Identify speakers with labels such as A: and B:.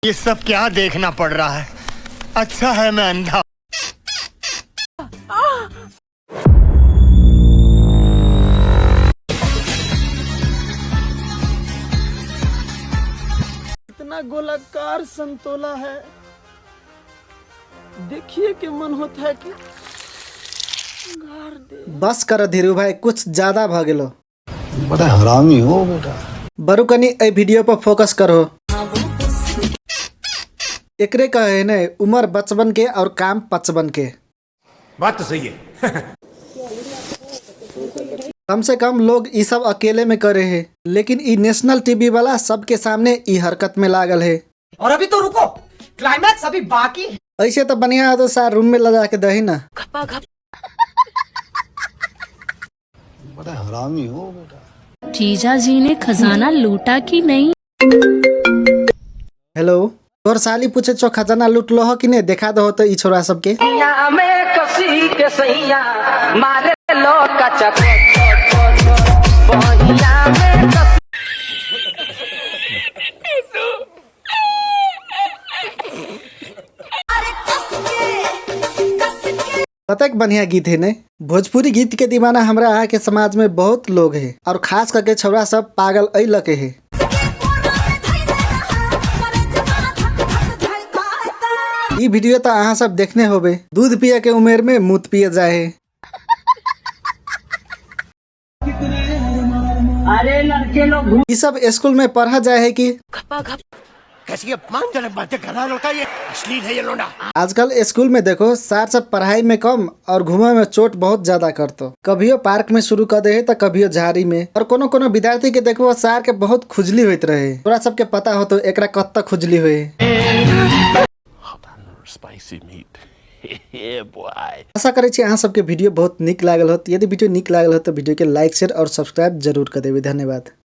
A: ये सब क्या देखना पड़ रहा है? अच्छा है मैं अंधा।
B: इतना गोलाकार संतोला है, देखिए के मन होता है कि गार दे।
C: बस कर धीरू भाई, कुछ ज्यादा भ गेलो।
D: बड़ा हरामी हो बेटा।
C: बरु कनी एहि वीडियो पर फोकस करो। एकरे कहे ने उम्र बचपन के और काम पचपन के।
E: बात तो सही है।
C: कम से कम लोग ई सब अकेले में करे है, लेकिन ई नेशनल टीवी वाला सबके सामने ई हरकत में लागल है।
F: और अभी तो रुको, क्लाइमैक्स अभी बाकी है।
C: ऐसे तो बढ़िया हो तो सार रूम में लगा के दही ना।
D: बड़ा हरामी हो बेटा।
G: जीजा जी ने खजाना लूटा कि नहीं?
C: हेलो, तोर साली पूछे छो खजाना लूट लो हो कि नहीं, देखा दो तो ई छोरा सबके। कतेक बढ़िया गीत है ने। भोजपुरी गीत के दीवाना हमरा अहाँ के समाज में बहुत लोग है और खास करके छोरा सब पागल ऐ लके है। ई वीडियो तो अहाँ सब देखने होबे, दूध पिए के उमेर में मूत पिए जाए है। ई सब स्कूल में पढ़ा जाए है कि
A: कैसी अपमानजनक बातें कर रहा है लड़का, ये अश्लील है ये लोंडा।
C: आजकल स्कूल में देखो सार सब पढ़ाई में कम और घूमे में चोट बहुत ज्यादा करतो। कभियो पार्क में शुरू कर दे है तो कभियो झाड़ी में, और कोनो कोनो विद्यार्थी के देखो सार के बहुत खुजली होइत रहे। तोरा सबके पता हो तो एकरा कत्ता खुजली होए।
H: Spicy meat. Yeah, boy.
C: आशा करै छी अहाँ सबके वीडियो बहुत नीक लागल होत। यदि वीडियो नीक लागल होत तो वीडियो के लाइक, शेयर और सब्सक्राइब जरूर कर देबै। धन्यवाद।